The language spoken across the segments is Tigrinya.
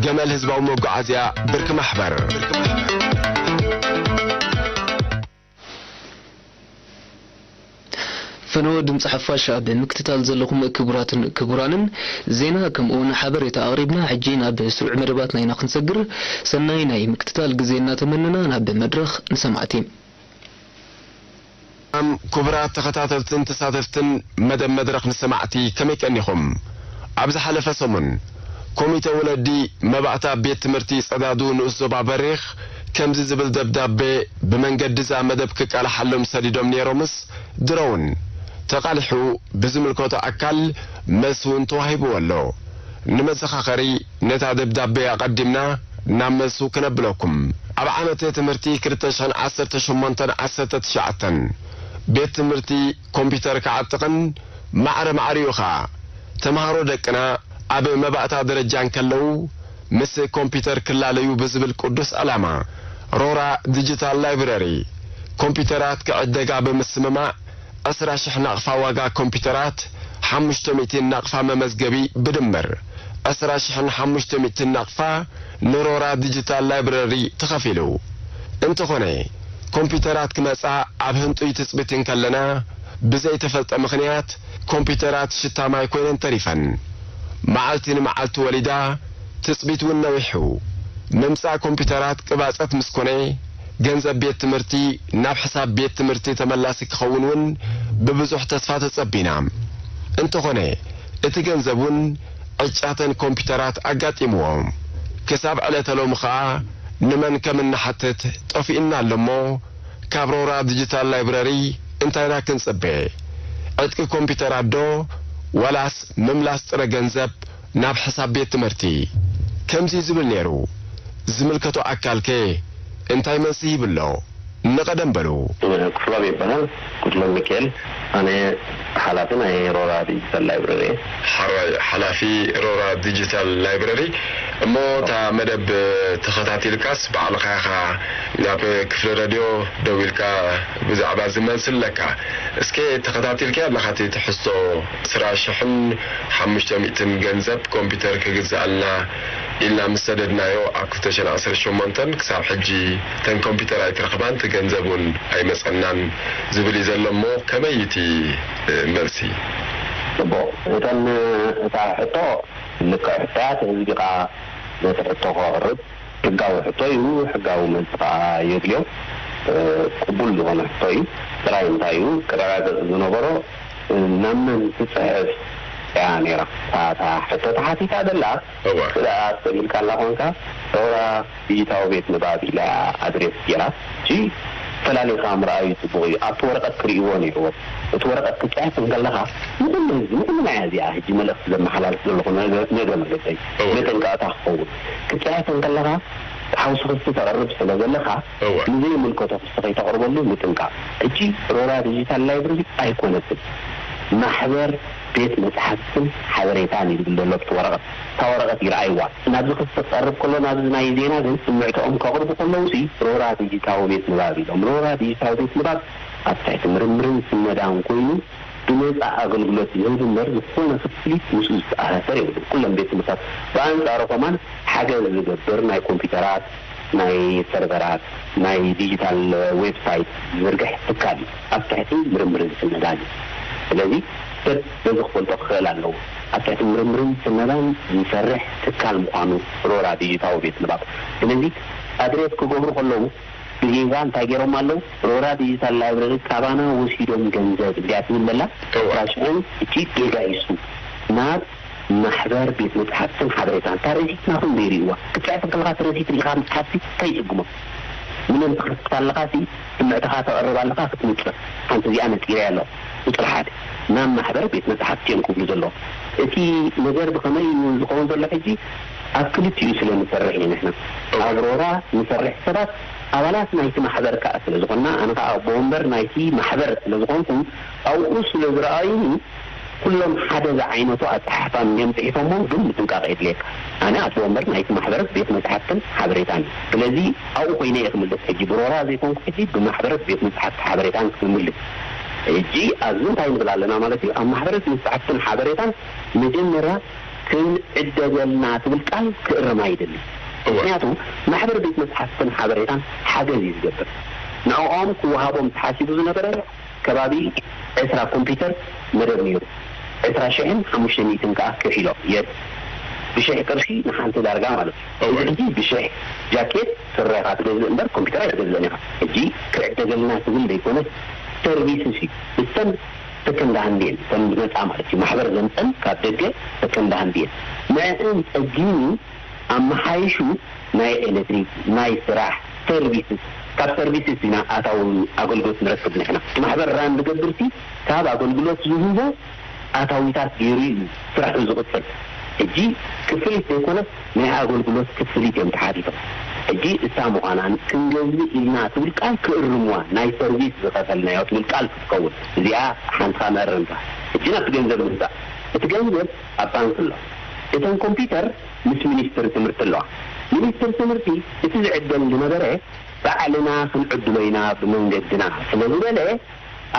ገመል ህዝባዊ መጓዓዝያ ብርኪ ማሕበር። ፈነወ ድምፂ ሓፋሽ ኣብ ምክትታል ዘለኹም ክቡራትን ክቡራንን፣ ዜና ከምኡውን ሓበሬታ ኣቕሪብና፣ ሕጂ ናብ ስሩዕ መደባትና ኢና ክንሰግር። ሰናይ ናይ ምክትታል ግዜ እናተመነና ናብ መድረኽ ንሰማዕቲ። ኣም፣ ክቡራት ተኸታተልትን ተሳተፍትን መደብ መድረኽ ንሰማዕቲ ከመይ ቀኒኹም? ኣብ ዝሓለፈ ሰሙን ኮሚተ ወለዲ መባእታ ቤት ትምህርቲ ጸዳዱ ንኡስ ዞባ በሪኽ ከምዚ ዝብል ደብዳቤ ብመንገዲ እዛ መደብ ክቃልሓሎም ሰዲዶም ነይሮምስ ድሮውን ተቓሊሑ ብዝምልከቶ ኣካል መልሲ እውን ተዋሂብዎ ኣሎ። ንመዘኻኸሪ ነታ ደብዳቤ ኣቐዲምና ናብ መልሱ ክነብለኩም። ኣብ ዓመተ ትምህርቲ ክልተ ሽሕን ዓሰርተ ሸሞንተን ዓሰርተ ትሽዓተን ቤት ትምህርቲ ኮምፒውተር ክዓጥቕን ማዕረ ማዕሪኡ ኸኣ ተምሃሮ ደቅና ኣብ መባእታ ደረጃ እንከለዉ ምስ ኮምፒውተር ክላለዩ ብዝብል ቅዱስ ዕላማ ሮራ ዲጂታል ላይብረሪ ኮምፒውተራት ክዕደጋ ብምስምማዕ ዕስራ ሽሕ ናቕፋ ዋጋ ኮምፒውተራት ሓሙሽተ ሚእቲ ናቕፋ መመዝገቢ ብድምር ዕስራ ሽሕን ሓሙሽተ ሚእትን ናቕፋ ንሮራ ዲጂታል ላይብረሪ ተኸፊሉ። እንተኾነ ኮምፒውተራት ክመጻ ኣብ ህንጡይ ትጽቢት እንከለና ብዘይተፈልጠ ምኽንያት ኮምፒውተራት ሽታ ማይ ኮይነን ተሪፈን። መዓልቲ ንመዓልቲ ወሊዳ ትጽቢት እውን ነዊሑ። ምምጻእ ኮምፒውተራት ቅባጸት ምስ ኮነ ገንዘብ ቤት ትምህርቲ ናብ ሕሳብ ቤት ትምህርቲ ተመላሲ ክኸውን እውን ብብዙሕ ተስፋ ተጸቢና። እንተኾነ እቲ ገንዘብ እውን ዕጫተን ኮምፒውተራት ኣጋጢምዎ። ክሳብ ዕለተ ሎሚ ኸኣ ንመን ከም እንሓትት ጠፊኡና ኣሎ እሞ ካብ ሮራ ዲጂታል ላይብረሪ እንታይ ኢና ክንጽበ? ዕጥቂ ኮምፒውተራት ዶ ዋላስ ምምላስ ጥረ ገንዘብ ናብ ሕሳብ ቤት ትምህርቲ? ከምዚ ዝብል ነይሩ። ዝምልከቶ ኣካልከ እንታይ መልሲ ይብሎ? ንቐደም በሉ። ክፍሎም ይበሃል። ክፍሎም ሚካኤል። ኣነ ሓላፊ ናይ ሮራ ዲጂታል ላይብረሪ እየ። ሓራይ ሓላፊ ሮራ ዲጂታል ላይብረሪ። እሞ እታ መደብ ተኸታቲልካስ ባዕልኻ ኢኻ ናብ ክፍሊ ረድዮ ደዊልካ ብዛዕባ እዚ መልሲ ኣለካ። እስከ ተኸታቲልካዮ ኣለኻ እቲ ትሕዝቶ? ዕስራ ሽሕን ሓሙሽተ ሚእትን ገንዘብ ኮምፒውተር ክግዝኣልና ኢልና ምስ ሰደድናዮ ኣብ ክልተ ሽሕን ዓሰርተ ሸሞንተን ክሳብ ሕጂ እተን ኮምፒውተር ኣይተረኽባን፣ እቲ ገንዘብ እውን ኣይመጸናን ዝብል እዩ ዘሎ። እሞ ከመይ እዩ እቲ፣ እ፣ መልሲ? ጽቡቕ። እተን፣ እታ ሕቶ ልክዕ ሕቶ እያ። እቲ ህዝቢ ከኣ ነቲ ሕቶ ከቕርብ ሕጋዊ ሕቶ እዩ። ሕጋዊ መልሲ ከኣ የድልዮ። እ፣ ቅቡል ዝኾነ ሕቶ እዩ። ጥራይ እንታይ እዩ ክረጋገጽ ዝነበሮ፣ እ፣ ናብ መን ትጽሕፍ እያ ነይራ። እታ፣ እታ ሕቶ ተሓቲታ ዘላ እወ። ክልኣት ተሚልካ ኣላ ኮንካ፣ ሮራ ዲጂታዊ ቤት ንባብ ኢላ ኣድሬስ ገይራ። እጂ ፈላሊኻ ምርኣዩ ጽቡቕ እዩ። ኣብቲ ወረቐት ክርእይዎ ነይርዎም። እቲ ወረቐት ክጽሕፍ እንከለኻ፣ ንኹሉ ህዝቢ፣ ንኹሉ ናይ ኣዚኣ ሕጂ መልእኽቲ ዘመሓላልፍ ዘለኹ ነገ-፣ ነገ መገደይ እወ። መጠንቀቕታ ክኸውን። ክጽሕፍ እንከለኻ፣ ሓውሲ ክሲ ተቕርብ ስለ ዘለኻ፣ እወ። ንዘይምልከቶ ክሲ ከይተቕርበሉ ምጥንቃቕ። ሕጂ ሮራ ዲጂታል ላይብረሪ ኣይኮነትን። ማሕበር ቤት መጽሓፍትን ሓበሬታን እዩ ዝብል ዘሎ ኣብቲ ወረቐት። እታ ወረቐት ይረኣይዋ። ናብዚ ክሲ ክቐርብ ከሎ፣ ናብዚ ናይ ዜና ግን ስምዕትኦም ከቕርቡ ከለዉ ሲ ሮራ ዲጂታዊ ቤት ንባብ ኢሎም። ሮራ ዲጂታዊ ቤት ንባብ ኣብ ትሕቲ ምርምርን ስነዳን ኮይኑ ብነጻ ኣገልግሎት ዝህብ እምበር ዝኾነ ክፍሊት ምስኡ ዝተኣሳሰር የብሉን። ኩለን ቤት ትምህርታት ብኣንጻሩ ከማን ሓገዝ ዝገብር ናይ ኮምፒውተራት፣ ናይ ሰርቨራት፣ ናይ ዲጂታል ዌብሳይት ዝዝርግሕ ትካል እዩ። ኣብ ትሕቲ ምርምርን ስነዳን እዩ። ስለዚ ሰብ በዚ ክፈልጦ ክኽእል ኣለዎ። ኣብ ትሕቲ ምርምርን ስነዳን ዝሰርሕ ትካል ምዃኑ ሮራ ዲጂታዊ ቤት ንባብ። ስለዚ ኣድሬስ ክገብሩ ከለዉ ብጌጋ እንታይ ገይሮም ኣለዉ? ሮራ ዲጂታል ላይብረሪ ካባና ወሲዶም ገንዘብ እንድያ ትብል ዘላ። እወ። ዕስራ ሽሕን እቺ ጌጋ እዩ እሱ። ናብ ማሕበር ቤት መጽሓፍትን ሓበሬታን። እታ ረሲት ናኹም ዘይርእይዋ። ክትጽሕፍ እንከለኻ እቲ ረሲት ርኢኻ ምጽሓፍሲ እንታይ ይጽግሞ? ምንም ትኸፍት ኣለኻሲ ስምዕትኻ ተቕርብ ኣለኻ ክትምጽእ። ሓንቲ እዚኣ ነጺረያ ኣለኹ። ቁጽሪ ሓደ። ናብ ማሕበር ቤት መጽሓፍቲ እዮም ክብሉ ዘለዉ። እቲ ነገር ብኸመይ እዩ ዝኸውን ዘሎ ሕጂ? ኣብ ክልቲኡ ስለ ንሰርሕ እዩ ንሕና። እወ። ኣብ ሮራ ንሰርሕ ሰባት ኣባላት ናይቲ ማሕበር ከኣ ስለ ዝኾንና፣ ኣነ ከኣ ኣቦ ወንበር ናይቲ ማሕበር ስለ ዝኾንኩ፣ ኣብኡ ስለ ዝረኣዩኒ፣ ኩሎም ሓደ ዝዓይነቱ ኣጸሓሕፋ እዮም ጽሒፎሞ፣ ግን ምጥንቃቕ የድልየካ። ኣነ ኣቦ ወንበር ናይቲ ማሕበር ቤት መጽሓፍትን ሓበሬታን እዩ። ስለዚ ኣብኡ ኮይነ እየ ክምልስ ሕጂ፣ ብሮራ ዘይኮንኩ ሕጂ ብማሕበር ቤት መጽሓፍቲ ሓበሬታን ክምልስ። ሕጂ ኣብዚ እንታይ ንብል ኣለና ማለት እዩ? ኣብ ማሕበር ቤት መጽሓፍትን ሓበሬታን መጀመርያ ክንዕደገልና ትብል ቃል ክእርም ኣይደልን። ምክንያቱ ማሕበር ቤት መጽሓፍትን ሓበሬታን ሓገዝ እዩ ዝገብር። ንዕኦም ክወሃቦም ተሓሲቡ ዝነበረ ከባቢ ዕስራ ኮምፒውተር መደብ ነይሩ። ዕስራ ሽሕን ሓሙሽተ ሚእትን ከኣ ከፊሎም የት ብሽሕ ቅርሺ ንሓንቲ ዳርጋ ማለት እዩ። እዚ ሕጂ ብሽሕ ጃኬት ስረ ክትገዝእ እምበር ኮምፒውተር ኣይትገዝእን ኢኻ። ሕጂ ክዕደገልና ትብል ዘይኮነስ ሰርቪስስ እዩ። እተን ሰከንድ ሃንድ እየን፣ እተን ብነጻ ማለት እዩ። ማሕበር ዘምጸን ካብ ደገ ሰከንድ ሃንድ እየን። ንዕን ጸጊኑ ኣመሓይሹ ናይ ኤሌክትሪክ፣ ናይ ስራሕ፣ ሰርቪስስ፣ ካብ ሰርቪስስ ኢና ኣታዊ ኣገልግሎት ንረክብ ንሕና። እቲ ማሕበር ራን ዝገብርሲ ካብ ኣገልግሎት ዝህቦ ኣታዊታት ገይሩ እዩ ስራሑ ዝቕጽል። ሕጂ ክፍሊት ዘይኮነስ ናይ ኣገልግሎት ክፍሊት እዮም ተሓቲቶም። ሕጂ እሳ ምዃናን ክንገዝእ ኢልና ትብል ቃል ክእርምዋ፣ ናይ ሰርቪስ ዝኸፈልናዮ ትብል ቃል ክትከውን። እዚኣ ሓንትኻ መእረምታ። ሕጂ ናብቲ ገንዘብ ንምጻእ። እቲ ገንዘብ ኣብ ባንክ ኣሎ። እተን ኮምፒውተር ምስ ሚኒስትሪ ትምህርቲ ኣለዋ። ሚኒስትሪ ትምህርቲ እቲ ዝዕደል ዝነበረ ባዕልና ክንዕድሎ ኢና ብመንገድና ስለ ዝበለ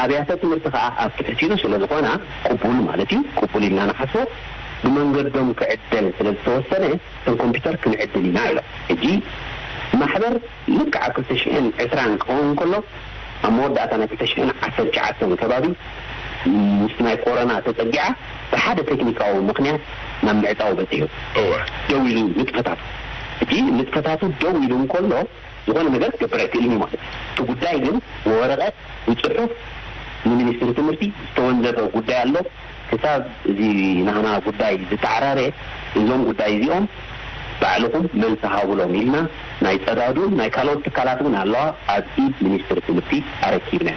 ኣብያተ ትምህርቲ ከኣ ኣብ ትሕቲኡ ስለ ዝኾና ቅቡል ማለት እዩ። ቅቡል ኢልና ንሓስቦ ብመንገዶም ክዕደል ስለ ዝተወሰነ እተን ኮምፒውተር ክንዕድል ኢና ኢሎም። ሕጂ ማሕበር ልክዕ ኣብ ክልተ ሽሕን ዕስራን ክኸውን ከሎ ኣብ መወዳእታ ናይ ክልተ ሽሕን ዓሰርተ ትሽዓተን ከባቢ ምስ ናይ ኮሮና ተጸጊዓ ብሓደ ቴክኒካዊ ምኽንያት ናብ ምዕጻው በጺሑ። እወ። ደው ኢሉ ንጥፈታቱ። ሕጂ ንጥፈታቱ ደው ኢሉ እንከሎ ዝኾነ ነገር ክገብር ኣይክእልን እዩ ማለት እዩ። እቲ ጉዳይ ግን ብወረቐት ብጽሑፍ ንሚኒስትሪ ትምህርቲ ዝተወንዘፈ ጉዳይ ኣሎ። ክሳብ እዚ ናህና ጉዳይ ዝተዓራረ እዞም ጉዳይ እዚኦም ባዕልኹም መልሲ ሃቡሎም ኢልና ናይ ጸዳዱን ናይ ካልኦት ትካላት እውን ኣለዋ ኣብ ኢድ ሚኒስትሪ ትምህርቲ ኣረኪብና።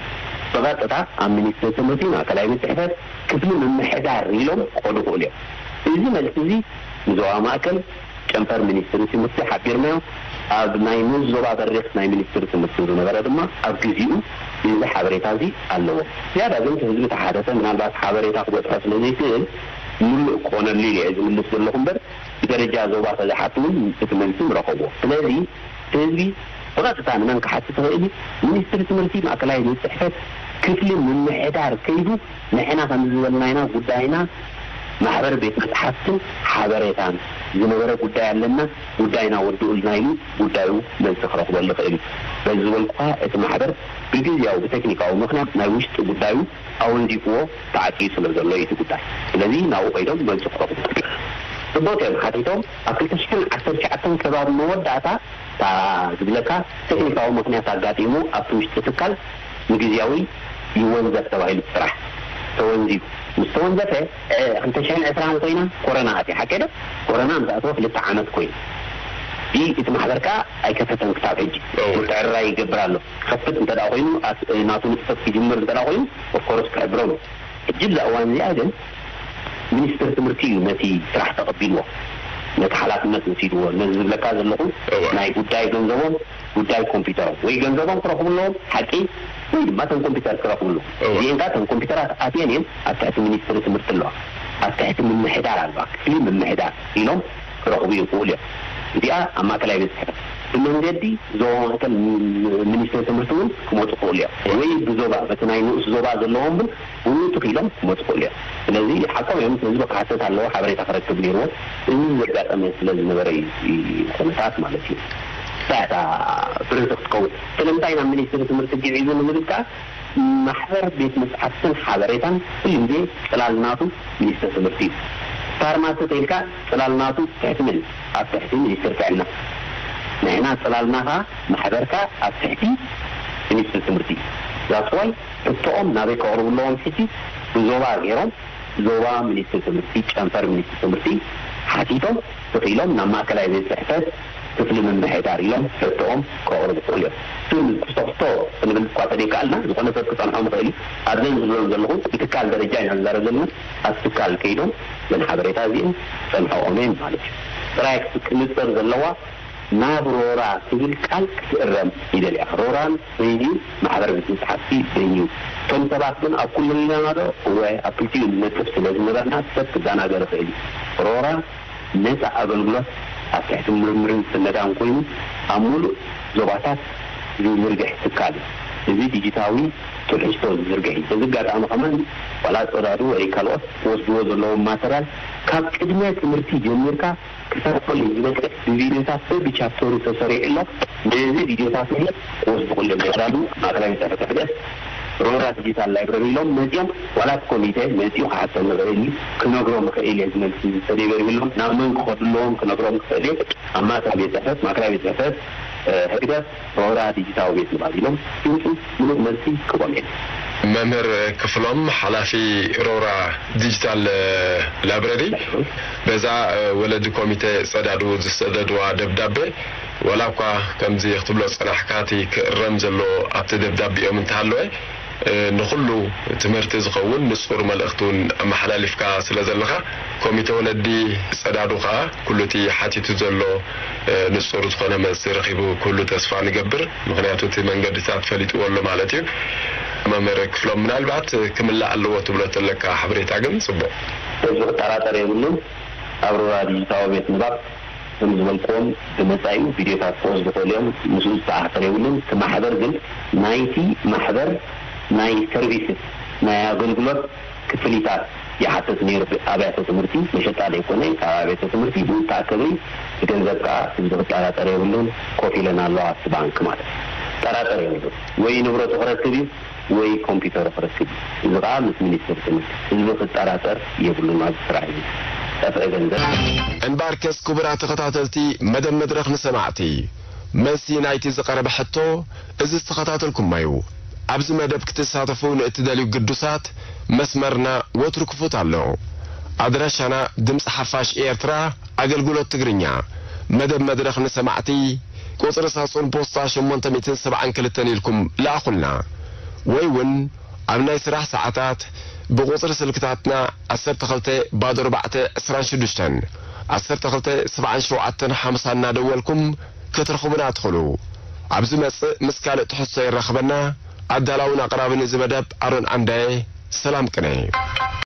ብቐጥታ ኣብ ሚኒስትሪ ትምህርቲ ማእከላይ ቤት ጽሕፈት ክፍሊ ምምሕዳር ኢሎም ክኸዱ ይኽእሉ እዮም። እዚ መልሲ እዚ ንዞባ ማእከል ጨንፈር ሚኒስትሪ ትምህርቲ ሓቢርናዮ። ኣብ ናይ ንኡስ ዞባ በሪኽ ናይ ሚኒስትሪ ትምህርቲ ዝነበረ ድማ ኣብ ግዜኡ እዚ ሓበሬታ እዚ ኣለዎ። ዝያዳ ግን እቲ ህዝቢ ተሓተተ፣ ምናልባት ሓበሬታ ክበፅሖ ስለ ዘይክእል ምሉእ ክኾነሉ ኢለ እየ ዝምልስ ዘለኹ እምበር ብደረጃ ዞባ ተዝሓቱ እውን እቲ መልሲ ምረኸብዎ። ስለዚ እቲ ህዝቢ ብቐጥታ ንመን ክሓትት ይኽእል እዩ? ሚኒስትሪ ትምህርቲ ማእከላይ ቤት ፅሕፈት ክፍሊ ምምሕዳር ከይዱ ንሕና ከም ዝበልና ኢና ጉዳይና ማሕበር ቤት መጽሓፍትን ሓበሬታን ዝነበረ ጉዳይ ኣለና፣ ጉዳይና ወድኡልና ኢሉ ጉዳዩ መልሲ ክረኽበሉ ይኽእል እዩ። በዚ ዝበልኩኻ እቲ ማሕበር ብግዝያዊ ብቴክኒካዊ ምኽንያት ናይ ውሽጢ ጉዳዩ ኣወንዚፍዎ ተዓጽዩ ስለ ዘሎ እዩ እቲ ጉዳይ። ስለዚ ናብኡ ከይዶም መልሲ ክረኽቡ ይኽእሉ። ጽቡቕ እዮም ሓቲቶም ኣብ ክልተ ሽሕን ዓሰርተ ትሽዓተን ከባቢ መወዳእታ እታ ዝብለካ ቴክኒካዊ ምኽንያት ኣጋጢሙ ኣብቲ ውሽጢ ትካል ንግዝያዊ ይወንዘፍ ተባሂሉ እቲ ስራሕ ተወንዚፉ። ምስ ተወንዘፈ ክልተ ሽሕን ዕስራን ኮይና ኮረና ኣትያ ሓቀደ ኮረና ምስ ኣተወ ክልተ ዓመት ኮይኑ ይ እቲ ማሕበር ከዓ ኣይከፈተን ክሳብ ሕጂ ምትዕርራይ ይገብር ኣሎ። ክኸፍት እንተ ደኣ ኮይኑ ናቱ ንጥፈት ክጅምር እንተ ደኣ ኮይኑ ኦፍኮርስ ክሕብሮም እዩ። ሕጂ እዛ እዋን እዚኣ ግን ሚኒስትር ትምህርቲ እዩ ነቲ ስራሕ ተቐቢልዎ ነቲ ሓላፍነት ወሲድዎ ነዚ ዝብለካ ዘለኹ ናይ ጉዳይ ገንዘቦም ጉዳይ ኮምፒውተሮም ወይ ገንዘቦም ክረኽቡ ኣለዎም ሓቂ ወይ ድማ ተን ኮምፒውተር ክረኽቡ ኣለዎም። እዚኤን ከዓ ተን ኮምፒውተራት ኣትየን እየን ኣብ ትሕቲ ሚኒስትሪ ትምህርቲ ኣለዋ ኣብ ትሕቲ ምምሕዳር ኣለዋ ክፍሊ ምምሕዳር ኢሎም ክረኽቡ ይኽእሉ እዮም። እዚኣ ኣብ ማእከላይ ቤት ፅሕፈት ብመንገዲ ዞባ ማእከል ሚኒስትሪ ትምህርቲ እውን ክመፁ ክኽእሉ እዮም ወይ ብዞባ በቲ ናይ ንኡስ ዞባ ዘለዎም እውን ብኡ ትኽኢሎም ክመፁ ክኽእሉ እዮም። ስለዚ ሓቆም እዮም ህዝቢ ክሓተት ኣለዎ ሓበሬታ ክረክብ ነይርዎ። እዚ ዘጋጠመ ስለ ዝነበረ እዩ ኩነታት ማለት እዩ። እታ ብርህ ክትከውን ስለምንታይ ናብ ሚኒስትሪ ትምህርቲ ግዒዙ ንዝብል ከዓ ማሕበር ቤት መፅሓፍትን ሓበሬታን ኩሉ ግዜ ፅላል ናቱ ሚኒስትሪ ትምህርቲ እዩ። ፋርማሲ ተይልካ ፅላል ናቱ ትሕቲ መን ኣብ ትሕቲ ሚኒስትሪ ጥዕና ንሕና ፅላልና ከዓ ማሕበርካ ኣብ ትሕቲ ሚኒስትሪ ትምህርቲ እዩ። ዛስዋይ ሕቶኦም ናበይ ከቕርቡ ኣለዎም ሕጂ ብዞባ ገይሮም ዞባ ሚኒስትሪ ትምህርቲ ጨንፈር ሚኒስትሪ ትምህርቲ ሓቲቶም ተኽኢሎም ናብ ማእከላይ ቤት ፅሕፈት ክፍሊ ምምሕዳር ኢሎም ሕቶኦም ከቕርቡ ይኽእሉ እዮም። ስም ክስቶ ክስቶ ክንብል እኳ ተደይከኣልና ዝኾነ ሰብ ክፀንሖም ይኽእል እዩ። ኣብዘን ዝብሎም ዘለኹ ብትካል ደረጃ ኢና ንዛረብ ዘለና። ኣብ ትካል ከይዶም ዘን ሓበሬታ እዚአን ክፀንሖኦም እየን ማለት እዩ። ጥራይ ክትንፀር ዘለዋ ናብ ሮራ ትብል ቃል ክትእረም ይደልያ። ሮራን በይኒን ማሕበር ቤት መፅሓፍቲ በይኒን። እቶም ሰባት ግን ኣብ ኩልና ዶ? እወ፣ ኣብ ክልቲኡ ንነጥፍ ስለ ዝነበርና ሰብ ክደናገር ይኽእል እዩ። ሮራ ነፃ ኣገልግሎት ኣብ ትሕቲ ምርምርን ስነዳን ኮይኑ ኣብ ሙሉእ ዞባታት ዝዝርግሕ ትካል እዩ። እዚ ዲጂታዊ ትሕዝቶ ዝዝርግሕ እዩ። በዚ ኣጋጣሚ ከማን ዋላ ጸዳዱ ወይ ካልኦት ክወስድዎ ዘለዎም ማተርያል ካብ ቅድመ ትምህርቲ ጀሚርካ ክሳብ ኮሌጅ ዝበጽሕ ብቪድዮታት በብቻፕተሩ ተሰሪዑ ኣሎ። ነዚ ቪድዮታት እዚ ክወስዱ ኩሎም ጸዳዱ ማእከላይ ቤት ጽሕፈት ሕደስ ሮራ ዲጂታል ላይብረሪ ኢሎም መጺኦም ዋላ እቲ ኮሚቴ መጺኡ ክሓተኒ ይኽእል እዩ ክነግሮም ይኽእል እየ። እዚ መልሲ ዝተደበሪብሎም ናብ መን ክኸዱ ኣለዎም ክነግሮም ክኽእል እየ። ኣብ ማእከላይ ቤት ጽሕፈት ማእከላይ ቤት ጽሕፈት ህግደፍ ሮራ ዲጂታዊ ቤት ንባብ ኢሎም ድምፂ ምሉእ መልሲ ክቦም እዮም። መምህር ክፍሎም ሓላፊ ሮራ ዲጂታል ላይብረሪ በዛ ወለዲ ኮሚቴ ጸዳዱ ዝሰደድዋ ደብዳቤ ዋላ እኳ ከምዚ ክትብሎ ዝጸናሕካ እቲ ክእረም ዘሎ ኣብቲ ደብዳቤኦም እንተሃለወ ንኹሉ ትምህርቲ ዝኸውን ንጹር መልእኽቲ እውን ኣመሓላሊፍካ ስለ ዘለኻ ኮሚተ ወለዲ ጸዳዱ ከኣ ኩሉ እቲ ሓቲቱ ዘሎ ንጹር ዝኾነ መልሲ ረኺቡ ክህሉ ተስፋ ንገብር። ምኽንያቱ እቲ መንገድታት ፈሊጥዎ ኣሎ ማለት እዩ። መምህር ክፍሎም ምናልባት ክምላእ ኣለዎ ትብሎ ተለካ ሓበሬታ ግን ጽቡቕ። ህዝቢ ክጠራጠር የብሉን። ኣብ ሮራ ዲጂታዊ ቤት ንባብ ከም ዝበልክዎም ብነጻ እዩ። ቪድዮታት ክወስዱ ይኽእሉ እዮም። ምስኡ ዝተኣሳሰር የብሉን። እቲ ማሕበር ግን ናይቲ ማሕበር ናይ ሰርቪስስ ናይ ኣገልግሎት ክፍሊታት ይሓትት ነይሩ። ኣብያተ ትምህርቲ መሸጣ ዘይኮነ ካብ ኣብያተ ትምህርቲ ብውጣ ክብሪ ብገንዘብ ከዓ ህዝቢ ክጠራጠር የብሉን። ኮፍ ኢለን ኣለዋ ኣብቲ ባንክ ማለት ጠራጠር የብሉን። ወይ ንብረቱ ክረክብ እዩ ወይ ኮምፒተሩ ክረክብ እዩ። እዚ ከዓ ምስ ሚኒስትር ትምህርቲ ህዝቢ ክጠራጠር የብሉን። ኣብዚ ስራሕ እዚ ጠፍዒ ገንዘብ እምበኣርከስ ክቡራት ተኸታተልቲ መደብ መድረኽ ንሰማዕቲ፣ መልሲ ናይቲ ዝቐረበ ሕቶ እዚ ዝተኸታተልኩሞ እዩ። ኣብዚ መደብ ክትሳተፉ ንእትደልዩ ግዱሳት መስመርና ወትሩ ክፉት ኣሎ። ኣድራሻና ድምፂ ሓፋሽ ኤርትራ ኣገልግሎት ትግርኛ መደብ መድረኽ ንሰማዕቲ ቁፅሪ ሳጹን ፖስታ ሸሞንተ ሚእትን ሰብዓን ክልተን ኢልኩም ለኣኹልና ወይ እውን ኣብ ናይ ስራሕ ሰዓታት ብቁፅሪ ስልክታትና ዓሰርተ ክልተ ባዶ ኣርባዕተ ዕስራን ሽዱሽተን ዓሰርተ ክልተ ሰብዓን ሸውዓተን ሓምሳ እናደወልኩም ክትረኽቡና ትኽእሉ። ኣብ ዝመጽእ ምስ ካልእ ትሕዝቶ የራኽበና። ኣዳላውን ኣቕራብን እዚ መደብ ኣሮን ዓንዳየ። ሰላም ቅነ።